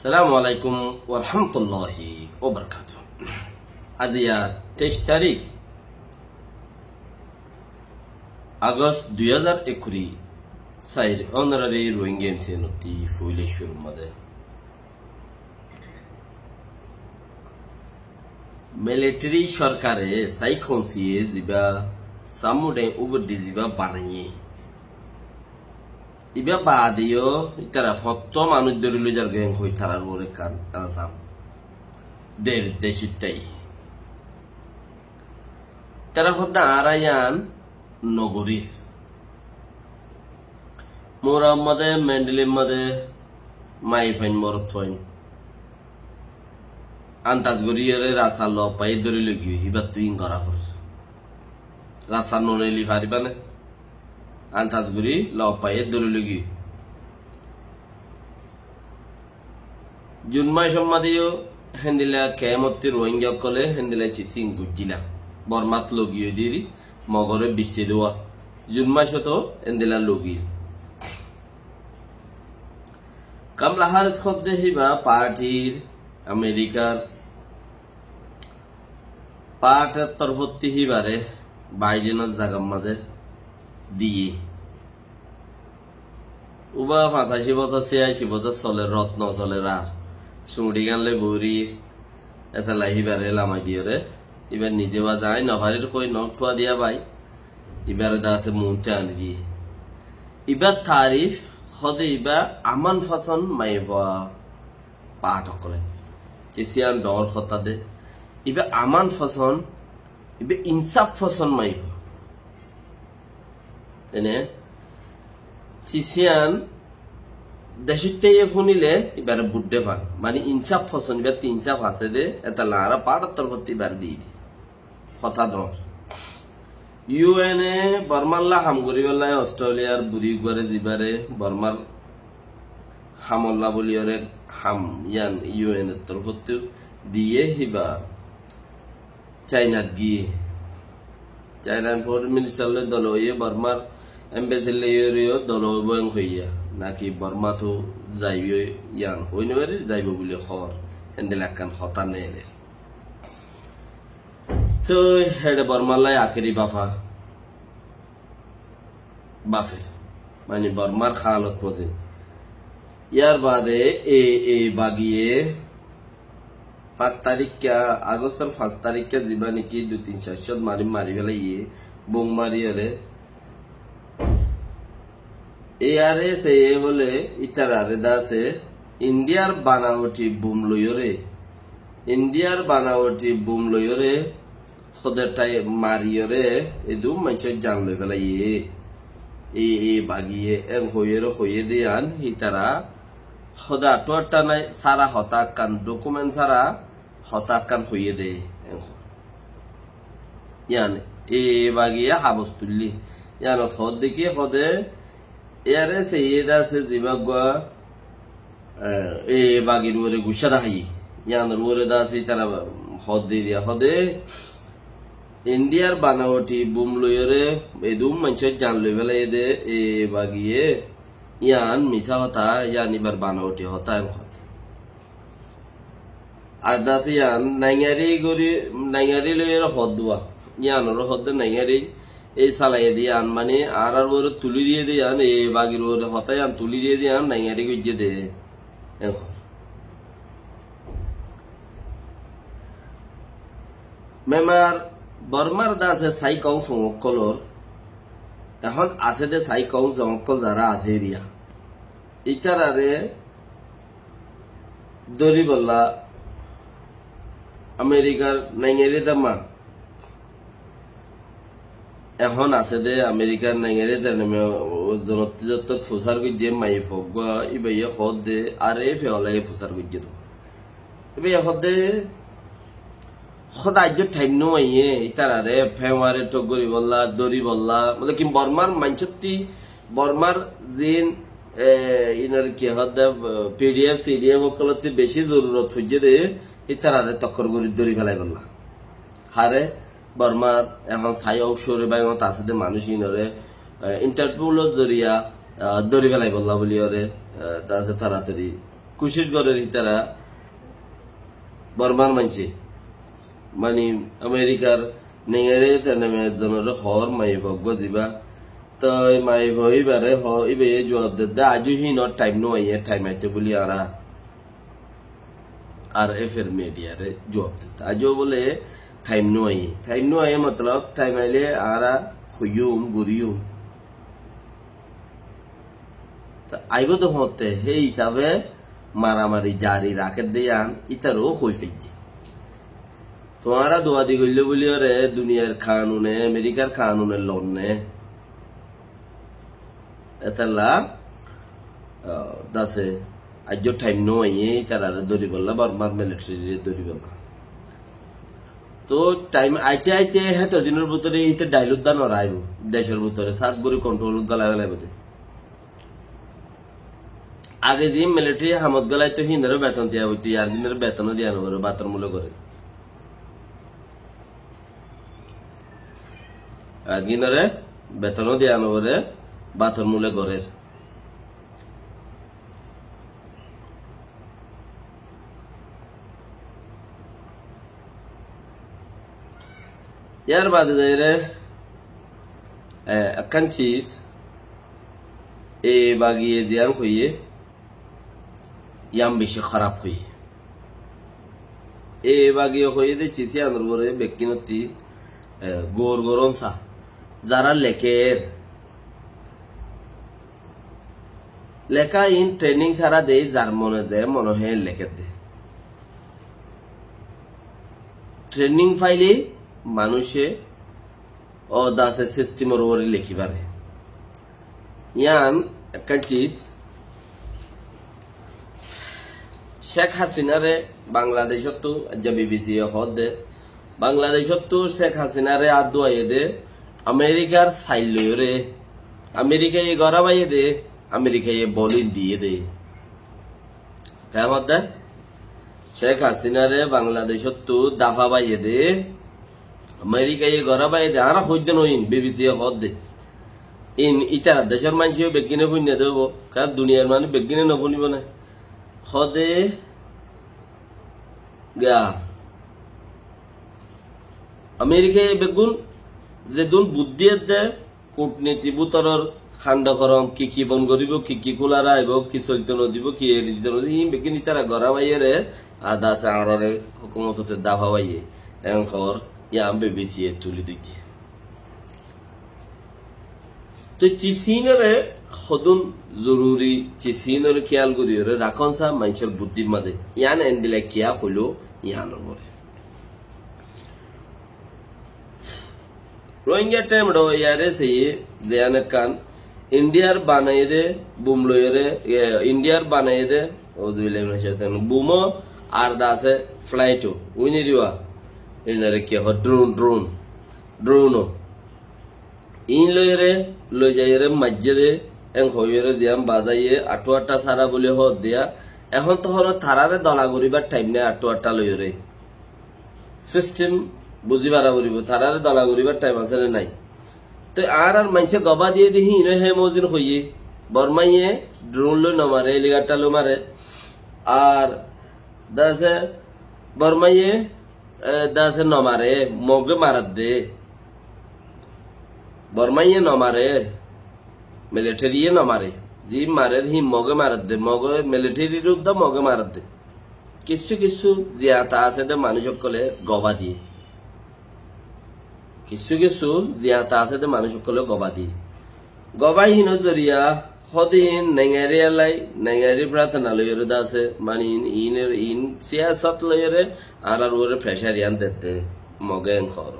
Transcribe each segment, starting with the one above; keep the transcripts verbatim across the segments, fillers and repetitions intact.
Assalamu alaikum warahmatulláhi wabarakátuhu. Aziya teic tarík Agost dui házar ekkuri sair, ónorari Rohingya M C N ottú foila cúrur mazé. Militeri sorkare sai kounsiyé ziba Sammudai ubur di ziba banaiyé. Iba baade yó ítara fottó manúic dóri loi zargói en hoi tarár uore ekkán elzam der decittai. Ítara hoódde añára yián nogorír. Murar mazé, Mendelir mazé, maiyafuain, morotfuain. Antas gorí ore rastar loot faiyé dóri loi giyé, híbattú ín gorá forer. Rastat no neeli faribá né? Antas gorí loot faiyé dóri loi giyé. Jun maicor mazé yó héndilla kemp ottú Rohingya ókkole héndilla cisín guijjíla. Bormat loi giyé deri, Mogore bicce duwa. Jun maicot ó héndilla loi giyé. Kamala Harris hoódde híba partir, Amerikar partir torfóttu híbare Baidenor zagar mazé diyé. Uba fañsaci bosór, ciyaci bosór soler, rot no soler ar. Suñçi gán loi buri, etolla híbare lamai diyóre. Iba nize ba zai no farir hoi no thua diya bái. Ibare de asé muúntu aní diyé. Ibar tarif hoóde iba aman foson maiyafua. Paáth ókkole. Cisíyan dhoóñr hotá de. Iba aman foson, iba insáf foson maiyafua. Ene, cisíyan decóittaiye fúnile ibare buddé fan. Mani insáf foson, ibattú insáf asé de, etolla añára paáthor torfóttu ibare diyí di. Hotá dhoóñr. U N e Bormalla ham goríbolla Australiyar buri uggúare zibare Bormar hamolla buli ore ham yián U N or torfóttu diyé híba Cainat giyé. Cainar foreign minister loi dola óiye, Bormar embassy loi yó dola óibo en hoiyé. Naki Bormat ó zaibo yián hoi no farir, zaibo buli hoór. Héndilla ekkán hotá neeler. Toi héçe Bormalla akéri bafa, bafer, mani Bormar halot mozin. Yar baade e, e bagiye fañs tarikka, Agostor fañs tarikka ziba niki dui tin saircót mari, mari félaiye, bum mari ore. E R S A bole itarare de asé Indiyar banawoti bum loiyóre, Indiyar banawoti bum loiyóre, hóde tái mariyóre, edún maincór jan loi félaiye. E, e bagiye en hoiyóre hoiyé de yián, ítara hóde athú athá nai, sára hotá ekkán, document sára hotá ekkán hoiyé de en hoó. Yián e, e bagiye habos tuillé. Yiánot hoódde ki hóde, E R S A de asé ziba uggúa, e, e bagir uore guccá daháiye. Yiánor uore de asé ítara hoódde diya hóde, Indiyar banawoti bum loiyóre edún maincór jan loi félaiye de e bagiye, yián misá hotá, yián ibar banawoti hotá en hoó. Ar de asé yián naingari gorí, naingari loiyóre hoódduwa. Yiánore hoódde naingari, ei salaiye de yián, mani añárar uore tulí diyé de yián, e bagir uore hotá yián tulí diyé de yián, naingari goijjé de. En hoó. Memar Bormar de asé Sai Kong Song ókkolor, ehón asé de Sai Kong Song ókkol zara asé eriya. Ítarare dóribolla Amerikar naingari de ma. Ehón asé de Amerikar naingari de neme o zonotti zottot fusár goijjé maiyafua uggúa, íbaye hoódde R F olaye fusár goijjé de. Íbaye hoódde Hóde aijjó thaim no maiye, ítarare féware thok goríbolla, dóribolla, motlob ki Bormar maincótti, Bormar zin, e, inor ki hóde, e, P D F, C D F ókkolotti beci zorurot foijjé de, ítarare tokkor gorí dóri félaibolla. Hare, Bormar ehón Sai Kong Song or báigot asé de manúic inore, e, Interpol or zoriya, e, dóri félaibolla buli ore, e, de asé toratori kucíc gorér ítara Bormar maincé. Mani Amerikar nengeri teneme ezzonoré hoór maiyafua eggúa ziba. Toi maiyafua íbaré hoó, íbaye juab dedde, aijjó híinor thaim no aiyé, thaim aitó buli añára R F er midiyare juab dedde. Aijjó bóle thaim no aiyé. Thaim no aiyé motolob thaim ailé añára hoiyúm, goríyum. Te aibó de hoóñtte, hé hísafe maramari jari rakédde yían ítaró hoi faijjé. Tuáñra duadi goilló buli óre duniyar kanune, Amerikar kanune lonné. Étalla, ah, dase, aijjó thaim no aiyé ítarare dóribolla, Bormar militariré dóribolla. Toi thaim aite aite héto dinor bútore íte dhail udda no raibó, decor bútore saf gorí kontrol ot gólai félaibo de. Age ziín militari hamot gólaitóu híinoré beton diya foittó, ar híinoré betonó diya no foré, bátor mule gorér. Ar híinoré betonó diya no foré, bátor mule gorér. Yar bade zaiyóre, e, ekkán cis, e bagiye ziyán hoiyé, yían beci hóraf hoiyé. E bagiye hoiyé de cis yíanor uore bekkúnottí, e, gour gorón sa. Zará lekér, leká iín training sára de, zar mone ze mone hoó lekédde. Training faile manúice ó dase sistemor uore lekí fare. Yían ekkán cis, Cek Hasinare Bangladecóttu, aijja B B C ye hoódde, Bangladecóttu Cek Hasinare át duwaiyé dé, Amerikar sail loiyóre, Amerikaye gorá baiyé dé, Amerikaye bolin diyé dé. Ké hoódde? Cek Hasinare Bangladecóttu dafa baiyé dé, Amerikaye gorá baiyé dé, añára hoóidde noóin, B B C ye hoódde. In ítara decór maincé beggúne fúinne dé óibo, karon duniyar manúic beggúne nofúnibo né. Hoódde, Ga. Amerikaye beggún zedún buddí edde, kutniti bútoror kando korom, ki ki bon goríbo, ki ki kúla raibó, ki soilto nodibo, ki eri dito nodibo, iín beggún ítara gorá baiyére, adase añáráre hókumototte dafa baiyé, en hoór, yían B B C ye tuli dóijje. Toi cis híinore hodún zoruri, cis híinore kiyal goríyore rakón sa maincór buddír mazé. Yían endilla kiyá hoiló yíanor uore. Rohingya term ro yare seye zeyan ekkán Indiyar banaiyé dé bum loiyóre, e, Indiyar banaiyé dé, auzubillahi minash shaitanir rajim, bumo ar dase flight o, uiniriwa, inare ki hoó, drone, drone, drone o. Iín loiyóre, loi zaiyóre maijjé dé, en hoiyóre ziyán bazaiyé, athú athá sára buli hoóddiya. Ehón tohón taráre dola goríbar thaim nái, athú athá loiyóre. Sistem buzí fara foribó, taráre dola goríbar thaim asé né nái. Toi añárar maincé gobá diyé dé híin hé mozin hoiyé. Bormáiye drone loi nomare, helicopter loi mare. Ar dase Bormáiye e, dase nomare, Moge maredde. Bormáiye nomare, militariye nomare. Ziín marer híin Moge maredde, Moge militarir udda Moge maredde. Kissú kissú ziyata asé dé manúic ókkole gobá diyé. Kissú kissú ziyata asé dé manúic ókkole gobá diyé. Gobá híinor zoriya hodin nengeri elai, nengeri pratana loiyóre dase, mani iín, iín, iín siyasot loiyóre añárar uore pressure yían dedde, Moge en hoór.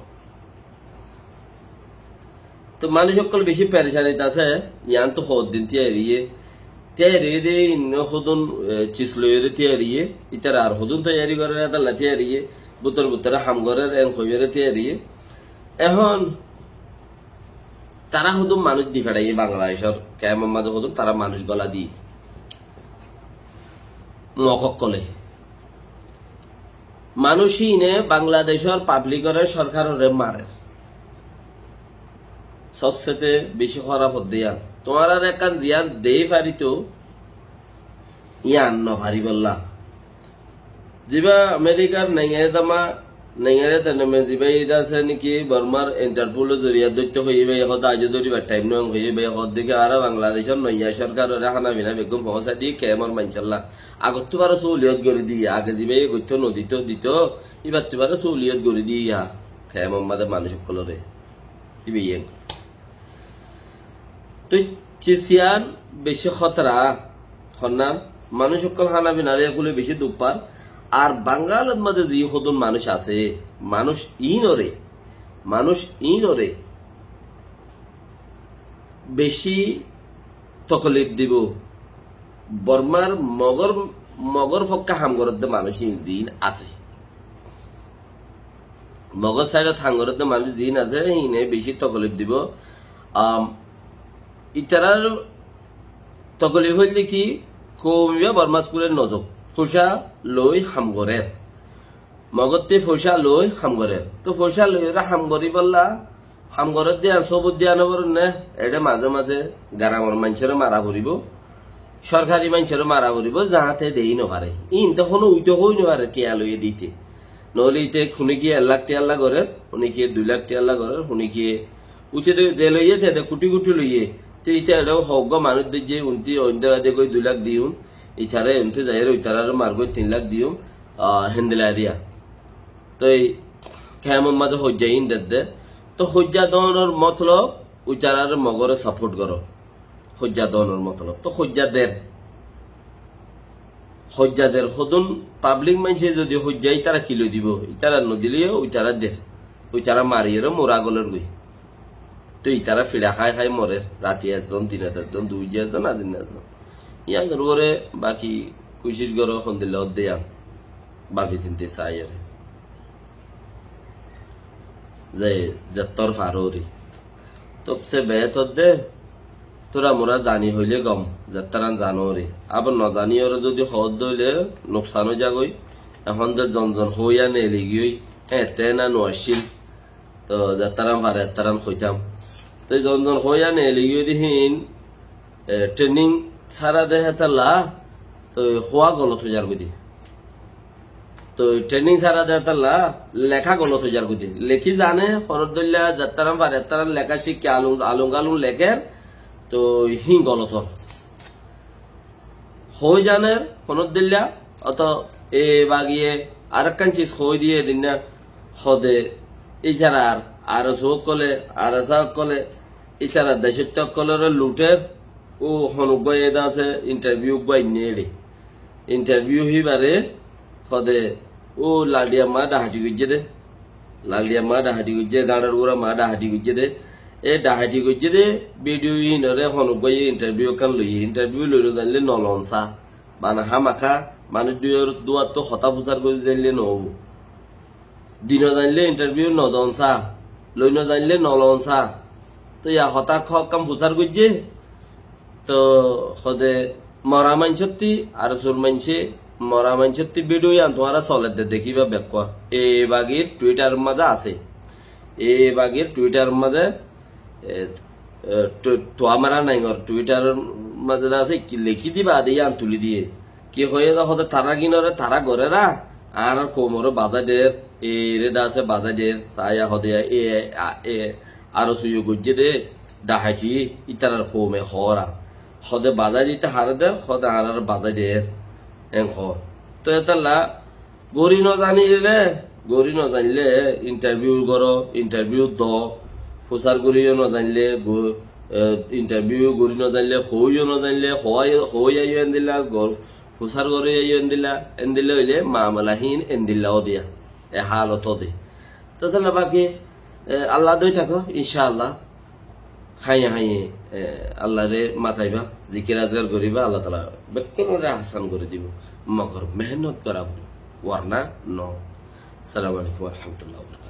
Toi manúic ókkol bicí perecanit asé, yían toi hoddin tíyariyé, tíyariyé dé iín hodún, e, cis loiyóre tíyariyé, ítara ar hodún toiyari gorer, étalla tíyariyé, bútor bútore ham gorer, en hoiyóre tíyariyé. Ehón Tará hodún manúic di feçaiyé Bangladecór kemor mazé hodún tará manúic gola diyé. Mog ókkole. Manúic híine Bangladecór pablikore, sorkarore marer. Sobsete beci hóraf hodde yían. Tuáñrare ekkán ziyán dei faritou, Yián nofaribólla. Zibá Amerikar nengere dama, nengere teneme zibá ida asé niki Bormar Interpolor zoriya dóitto hoiyé, ibá hoó de aijjó dóribar thaim noó hoiyé, ibá hoó de ki añára Bangladecor noiya sorkarore hána fina beggún foóñsai di kemor maincólla. Agottú baró sóuliyot gorí di, age zibá goittó nodito dito, ibattú baró sóuliyot gorí di ya kemor mazé manúic ókkolore. Ibá yián. Toi cis yián beci hótara, honna manúic ókkol hána fina loi kule beci duk far. Ar Bangalor mazé ze hodún manúic asé, manúic iínoré, manúic iínoré beci tokolif dibo. Bormar Mogor, Mogor fokká ham gorédde manúic iín ziín asé. Mogor saidot ham gorédde manúic ziín asé, híine beci tokolif dibo. Am, itarar tokolif óilde ki, koum ibá Borma skulot nozok, foicá loi ham gorér. Mogottí foicá loi ham gorér. Toi foicá loiyóre ham goríbolla, ham gorédde yián sóbut diya noforér né, eçé mazé mazé garamor maincóre mara foribó. Sorkari maincóre mara foribó, zaáñte dei nofaré. Iín te honó uite hoi nofaré, thiañ loiyé dite. Noóile ite hone ki ek lak thiañlla gorér, hone ki dui lak thiañlla gorér, hone ki uite de, de loiyé, te de kuthi kuthi loiyé. Te ite eçé hoggúa manúic doijje, unti oindé bade goi dui lak diyum, itare unti zaiyóre uitarare margói tin lak diyum, ah, héndilla diya. Toi kemor mazé hoijja iín dedde. Toi hoijja doonor motolob uitarare Mogore saport goró. Hoijja doonor motolob. Toi hoijja der. Hoijja der hodún pablik maincé zodi hoijja itara ki loi dibo? Itara nodile yó uitara der. Uitara mariyóre mora golor goi. Toi itara fiça hái hái morer. Rati ezzon, dinot ezzon, duijja ezzon, azinna ezzon. Yián gorí gorí baki kucíc goró hondilla ódde yián. Bafi sinti saiyóre. Ze, zettór faróri. Tobse behétor de, tora mora zani hoilé gom, zettaran zanóri. Abar nozaníyore zodi hoódde óile nuksan ói zagói. Ehón de zon zon hoóiya neeli giyói, hé, te na no accíl. Toi zettaran fare, ettaran hoitám. Toi zon zon hoóiya neeli giyói de hín, e, trening sára de hétalla, toi hoóa golot ói zar goi de. Toi trening sára de hétalla leká golot ói zar goi de. Lekí zane, horór dóilla, zettaran fare, ettaran leká cíkke, alung, alung galung lekér, toi hín golot ór. Hoói zaner, horór dóilla, oto e bagiye arekkán cis hoói diye dinna, hode ítarar, ARSO ókkole, ARSA ókkole, ítarar decóitta ókkolore luter, ó honó uggúa eda asé, interview uggúa ainné eçé. Interview híbare hode ó Laldiya ma dhahathi goijjé de. Laldiya ma dhahathi goijjé, Gañçor Gura ma dhahathi goijjé de. E dhahathi goijjé de, video inore honó uggúa ye interview ekkán loiye. Interview loi no zainle no lon sa. Bana hámaka manúic duiyór duwattú hotá fusar gorí zainle no óibo. Di no zainle interview no don sa, loi no zainle no lon sa. Toi ya hotá hokkán fusar goijjé. Toi hode mora maincótti, ARSOr maincé, mora maincótti video yián tuáñra soledde dekíba bekkúa. E bagir Twitter mazé asé. E bagir Twitter mazé, e, e, tu-, tuáñra naingor Twitter mazé de asé, ki lekí diba de yián tulí diye. Ki hoiyé de hode tará gínore tará gorera, añárar koumore bazai der, ere de asé bazai der, saiya hode e, a, e, ARSOye goijjé de, dhahathi, ítarar koume hoóra. Hode bazai dite haré der, hode añárar bazai der, en hoór. Toi etalla, gorí no zanile, gorí no zainle, interview goró, interview do, fusar gorí yó no zainle, go-, e, interview gorí no zainle, hoói yó no zainle, hoói, hoói aiyó endilla, gor-, fusar gorí aiyó endilla, endilla óile mamela hín endilla ódiya, e hálot óde. Tetalla baki, e, Allah dói táko, incá Allah. Háiye háiye, e, Allahre mataiba, zikir azkar goriba, Allah taala bekkúnore asan gori dibo. Mogor mehénnot gora foribo, warna no. Assalamu alaikum wa rahmatullahi wa barakatuhu.